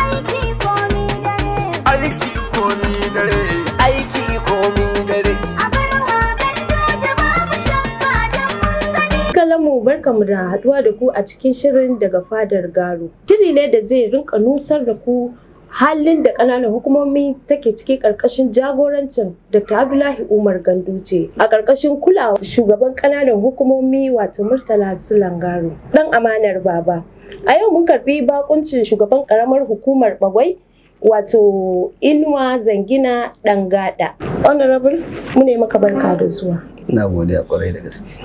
Aiki komi dare. Aiki komi dare. Aiki komi dare. A bar wa Ganduje babu shakka don mun gani. Kalamu, barkamu da haduwa da ku a cikin shirin Daga Fadar Garo. Shiri ne da zai rinka nusar da ku halin da ƙananan hukumomi take ciki ƙarƙashin jagorancin Dr. Abdullahi Umar Ganduje, a ƙarƙashin kulawa shugaban ƙananan hukumomi, wato Murtala Sulan Garo. Ɗan amanar baba. A yau mun karɓi bakuncin shugaban ƙaramar hukumar Bagwai, wato Inuwa Zangina Ɗangada. Honorable, mu ne maka barka da zuwa. Ina godiya kwarai da gaske.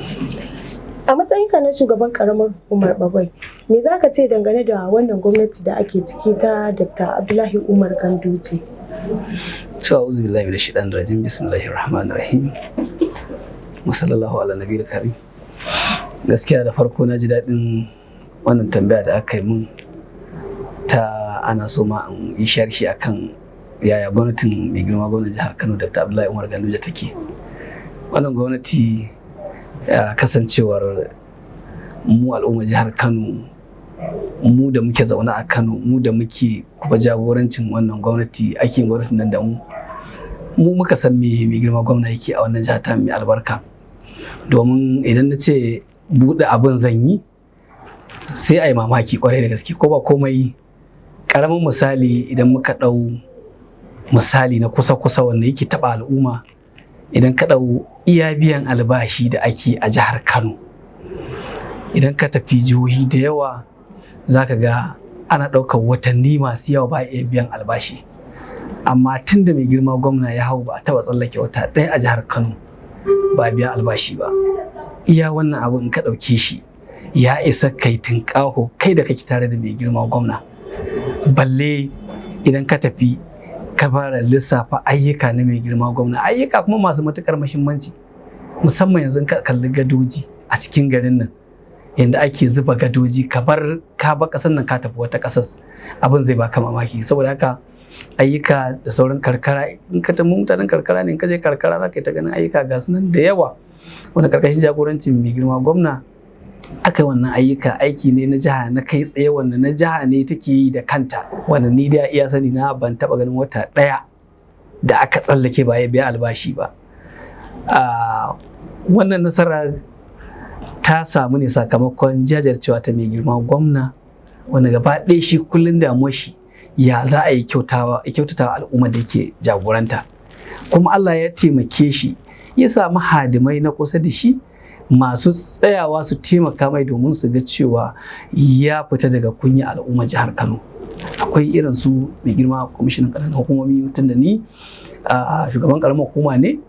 A matsayinka na shugaban karamar hukumar Bagwai, me za ka ce dangane da wannan gwamnati da ake ciki ta Dr. Abdullahi Umar Ganduje? To, a'udhu billahi minash shaitanir rajim. Bismillahir rahmanir rahim. Wa sallallahu ala nabiyil karim. Gaskiya da farko na ji daɗin wannan tambaya da aka yi mun ta ana so ma in yi sharhi akan yaya gwamnatin mai girma gwamnan jihar Kano, Dr. Abdullahi Umar Ganduje, take. Wannan gwamnati ya kasancewar mu al'ummar jihar Kano, mu da muke zaune a Kano, mu da muke kuma jagorancin wannan gwamnati, ake yin gwamnatin nan da mu, mu muka san me mai girma gwamna yake a wannan jiha ta mai albarka. Domin idan na ce buɗe abin zan yi, sai a yi mamaki kwarai da gaske. Ko ba komai, ƙaramin misali, idan muka ɗau misali na kusa-kusa wanda yake taɓa al'umma, idan ka ɗau iya biyan albashi da ake a jihar Kano, idan ka tafi jihohi da yawa za ka ga ana ɗaukar watanni masu yawa ba a iya biyan albashi. Amma tun da mai girma gwamna ya hau, ba a taɓa tsallake wata ɗaya a jihar Kano ba a biya albashi ba. Iya wannan abu in ka ɗauke shi ya isa kai tunƙaho kai da kake tare da mai girma gwamna. Balle idan ka tafi ka fara lissafa ayyuka na mai girma gwamna, ayyuka kuma masu matuƙar muhimmanci, musamman yanzu ka kalli gadoji a cikin garin nan, yadda ake zuba gadoji kamar ka ba ƙasar nan ka tafi wata ƙasar, abin zai baka mamaki. Saboda haka ayyuka da sauran karkara, in ka tafi, mutanen karkara ne, in ka je karkara za ka yi ta ganin ayyuka ga su nan da yawa wanda karkashin jagorancin mai girma gwamna aka yi wannan ayyuka. Aiki ne na jiha na kai tsaye, wanda na jiha ne take yi da kanta, wanda ni da iya sani na ban taba ganin wata ɗaya da aka tsallake ba ya biya albashi ba. Wannan nasara ta samu ne sakamakon jajircewa ta mai girma gwamna, wanda gaba ɗaya shi kullum damuwar shi ya za a yi kyautatawa al'ummar da yake jagoranta. Kuma Allah ya taimake shi ya samu hadimai na kusa da shi masu tsayawa su taimaka mai domin su ga cewa ya fita daga kunya al'ummar jihar Kano. Akwai irin su mai girma kwamishinan ƙananan hukumomi. Tun da ni shugaban ƙaramar hukuma ne,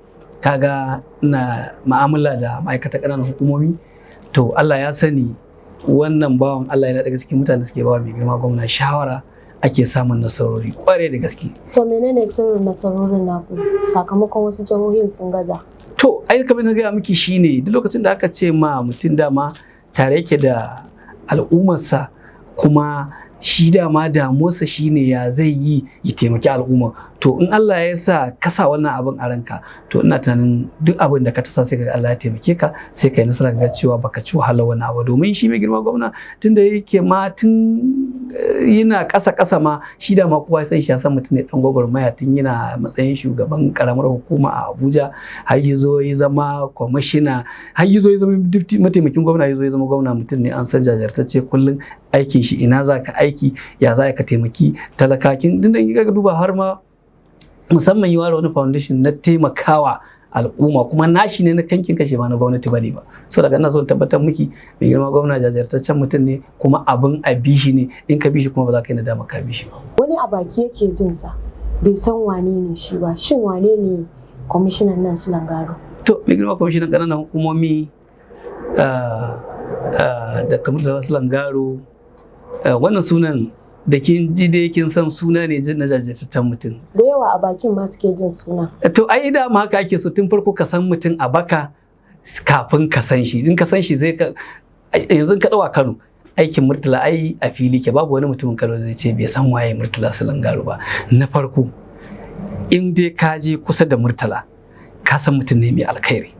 kaga ina ma'amala da ma'aikatan ƙananan hukumomi. To, Allah ya sani wannan bawan Allah yana daga cikin mutanen da suke bawa mai girma gwamna shawara, ake samun nasarori kwarai da gaske. To, menene sirrin nasarorin naku, sakamakon wasu jihohin sun gaza? To, ai kamar na gaya miki shine duk lokacin da aka ce ma mutum dama tare yake da al'ummarsa, kuma shi dama damuwarsa shine ya zai yi ya taimaki al'umma, to in Allah ya sa ka sa wannan abin a ranka, to ina tunanin duk abin da ka tasa sai ka Allah ya taimake ka, sai ka yi nasara, ga cewa baka ci wahala wannan abu. Domin shi mai girma gwamna, tunda yake ma tun yana ƙasa ƙasa ma, shi da ma kowa ya san shi, ya san mutum ne dan gwagwarmaya. Tun yana matsayin shugaban karamar hukuma a Abuja har ya zo ya zama kwamishina, har ya zo ya zama mataimakin gwamna, ya zo ya zama gwamna, mutum ne an san jajirtacce. Kullum aikin shi ina za ka aiki, ya za ka taimaki talakakin. Tunda in ka duba har ma musamman yi ware wani foundation na taimakawa al'umma, kuma nashi ne na kankin kashe, ba na gwamnati bane ba. So daga ina so in tabbatar miki mai girma gwamna jajirtaccen mutum ne, kuma abin a bi shi ne. In ka bi shi kuma ba za ka yi nadama ka bi shi ba. Wani a baki yake jin sa, bai san wane ne shi ba. Shin wane ne kwamishinan nan Sulan Garo? To, mai girma kwamishinan ƙananan hukumomi, Dr. Murtala Sulan Garo, wannan sunan da kin ji dai kin san suna ne na jajirtaccen mutum. Da yawa a bakin ma suke jin suna. To, ai dama haka ake so, tun farko ka san mutum a baka kafin ka san shi. In ka san shi zai ka yanzu ka ɗauka Kano, aikin Murtala ai a fili ke, babu wani mutumin Kano da zai ce bai san waye Murtala Sulan Garo ba. Na farko, in dai ka je kusa da Murtala, ka san mutum ne mai alkhairi.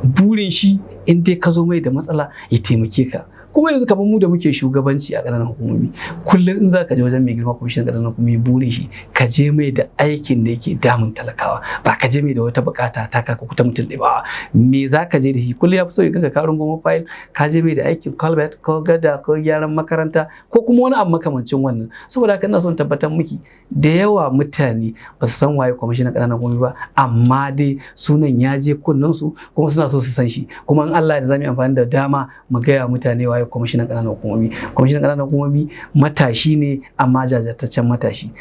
Burin shi in dai ka zo mai da matsala ya taimake ka. Kuma yanzu kamar mu da muke shugabanci a ƙananan hukumomi, kullum in za ka je wajen mai girma kwamishinan ƙananan hukumomi, burin shi ka je mai da aikin da yake damun talakawa, ba ka je mai da wata bukata ta ka ta mutum ɗaya ba. Me za ka je da shi? Kullum ya fi so ya ganka ka rungumo fayil, ka je mai da aikin culvert ko gada ko gyaran makaranta ko kuma wani abu makamancin wannan. Saboda haka ina son tabbatar miki, da yawa mutane ba su san waye kwamishinan ƙananan hukumomi ba, amma dai sunan ya je kunnen su kuma suna so su san shi. Kuma in Allah da zamu yi amfani da dama mu gaya mutane waye kwamishinan ƙananan hukumomi. Kwamishinan ƙananan hukumomi matashi ne, amma jajirtaccen matashi.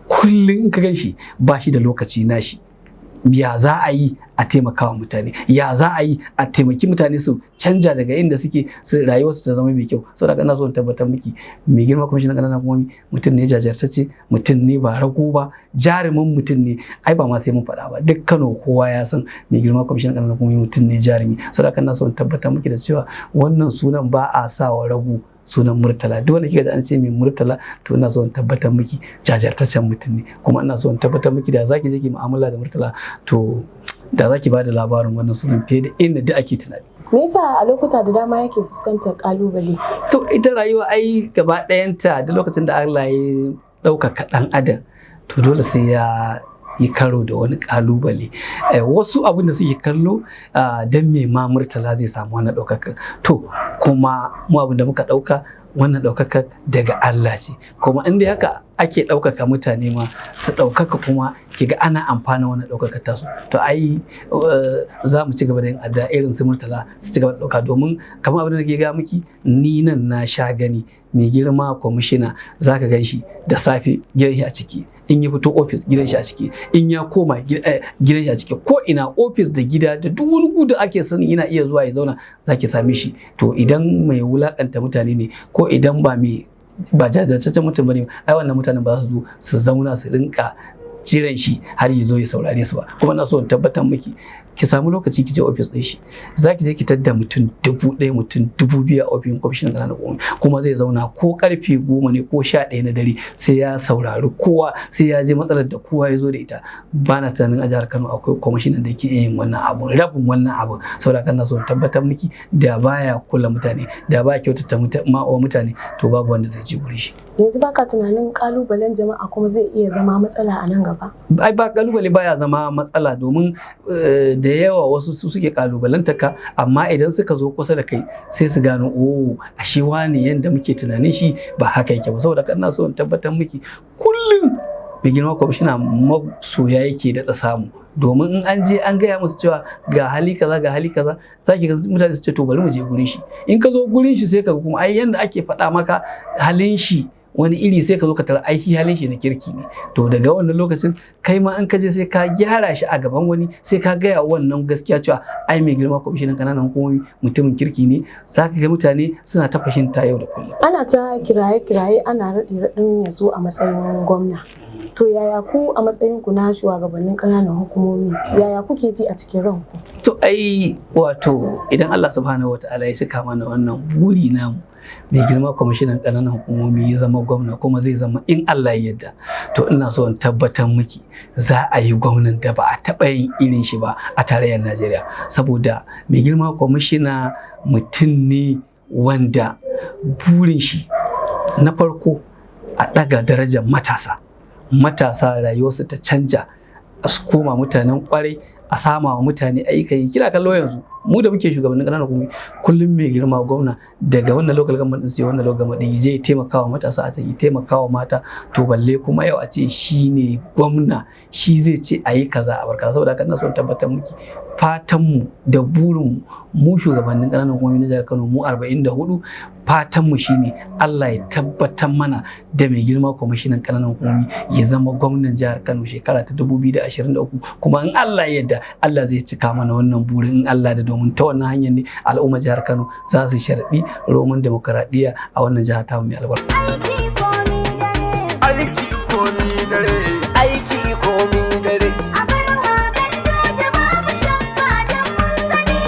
Kullum in ka gan shi, ba shi da lokaci nashi. Ya za a yi a taimaka wa mutane? Ya za a yi a taimaki mutane su canja daga inda suke, su rayuwarsu ta zama mai kyau? Saboda haka ina so in tabbatar miki, mai girma kwamishinan ƙananan hukumomi mutum ne jajirtacce, mutum ne ba rago ba, jarumin mutum ne. Ai ba ma sai mun faɗa ba, duk Kano kowa ya san mai girma kwamishinan ƙananan hukumomi mutum ne jarumi. Saboda haka ina so in tabbatar miki da cewa wannan sunan ba a sa wa rago, sunan Murtala. Duk wanda kika ji an ce mai Murtala, to ina so in tabbatar miki jajirtaccen mutum ne. Kuma ina so in tabbatar miki da zaki je ki mu'amala da Murtala, to da zaki ba da labarin wannan sunan fiye da inda duk ake tunani. Me yasa a lokuta da dama yake fuskantar kalubale? To, ita rayuwa ai gaba ɗayanta, duk lokacin da Allah ya ɗaukaka ɗan adam, to dole sai ya yi karo da wani kalubale. Wasu abin da suke kallo, don me ma Murtala zai samu wannan ɗaukaka? To kuma mu abin da muka ɗauka, wannan ɗaukaka daga Allah ce. Kuma in dai haka ake ɗaukaka mutane ma su ɗaukaka, kuma ki ga ana amfana wannan ɗaukaka tasu, to ai za mu ci gaba da yin addu'a irin su Murtala su ci gaba da ɗauka. Domin kamar abin da nake ga miki, ni nan na sha gani, mai girma kwamishina za ka gan shi da safe gidan shi a ciki, in ya fito ofis gidan shi a ciki, in ya koma gidan shi a ciki, ko ina ofis da gida da duk wani gudu ake sani yana iya zuwa ya zauna, za ki same shi. To idan mai wulakanta mutane ne, ko idan ba mai ba jajirtaccen mutum bane, ai wannan mutanen ba za su zo su zauna su rinka jiran shi har ya zo ya saurare su ba. Kuma na so in tabbatar miki, ki samu lokaci ki je ofis ɗin shi, za ki je ki tadda mutum 1000, mutum 2000 a ofishin kwamishinan ƙananan hukumomi. Kuma zai zauna ko karfe 10 ne ko 11 na dare, sai ya saurari kowa, sai ya ji matsalar da kowa ya zo da ita. Ba na tunanin a jihar Kano akwai kwamishinan da ke iya yin wannan abun, rabin wannan abun. Saboda haka ina so in tabbatar miki, da baya kula mutane, da baya kyautata wa mutane, to babu wanda zai je guri shi. Yanzu baka tunanin kalubalen jama'a kuma zai iya zama matsala a nan gaba? Ai ba kalubale baya zama matsala, domin da yawa wasu su suke kalubalanta ka, amma idan suka zo kusa da kai sai su gano, oh, ashe wani yanda muke tunanin shi ba haka yake ba. Saboda ina so in tabbatar miki, kullum mai girma kwamishina masoya yake daɗa samu, domin in an je an gaya musu cewa ga hali kaza, ga hali kaza, za ki ga mutane su ce, "To bari mu je gurin shi." In ka zo gurin shi, sai ka ga kuma ai yanda ake faɗa maka halin shi wani iri, sai ka zo ka tara aiki halin shi na kirki ne. To daga wannan lokacin kai ma in ka je, sai ka gyara shi a gaban wani, sai ka gaya wannan gaskiya cewa ai mai girma kwamishinan ƙananan hukumomi mutumin kirki ne. Za ka ga mutane suna ta fahimta yau da kullum. Ana ta kiraye-kiraye, ana raɗe-raɗin ya zo a matsayin gwamna. To yaya ku a matsayin ku na shugabannin ƙananan hukumomi, yaya kuke ji a cikin ranku? To ai wato idan Allah subhanahu wataala ya cika mana wannan buri namu, mai girma kwamishinan ƙananan hukumomi ya zama gwamna, kuma zai zama in Allah ya yarda, to ina so in tabbatar miki za a yi gwamnan da ba a taɓa yin irin shi ba a tarayyar Najeriya. Saboda mai girma kwamishina mutum ne wanda burin shi na farko a ɗaga darajar matasa, matasa rayuwarsu ta canja, su koma mutanen kwarai, a sama wa mutane ayyukan yi. Kina kallo yanzu mu da muke shugabannin ƙananan hukumomi, kullum mai girma gwamna daga wannan local government din sai wannan local government din, je taimakawa matasa a can, ya taimakawa mata. To balle kuma yau a ce shi ne gwamna, shi zai ce a yi kaza a barka. Saboda haka ina son tabbatar miki, fatan mu da burin mu shugabannin ƙananan hukumomi na jihar Kano mu 44, fatan mu shine Allah ya tabbatar mana da mai girma kwamishinan ƙananan hukumomi ya zama gwamnan jihar Kano shekara ta 2023. Kuma in Allah ya yarda, Allah zai cika mana wannan burin in Allah da, domin ta wannan hanyar ne al'ummar jihar Kano za su sharbi roman demokaradiyya a wannan jihar ta mai albarka. Aiki komi dare. Aiki komi dare. Aiki komi dare.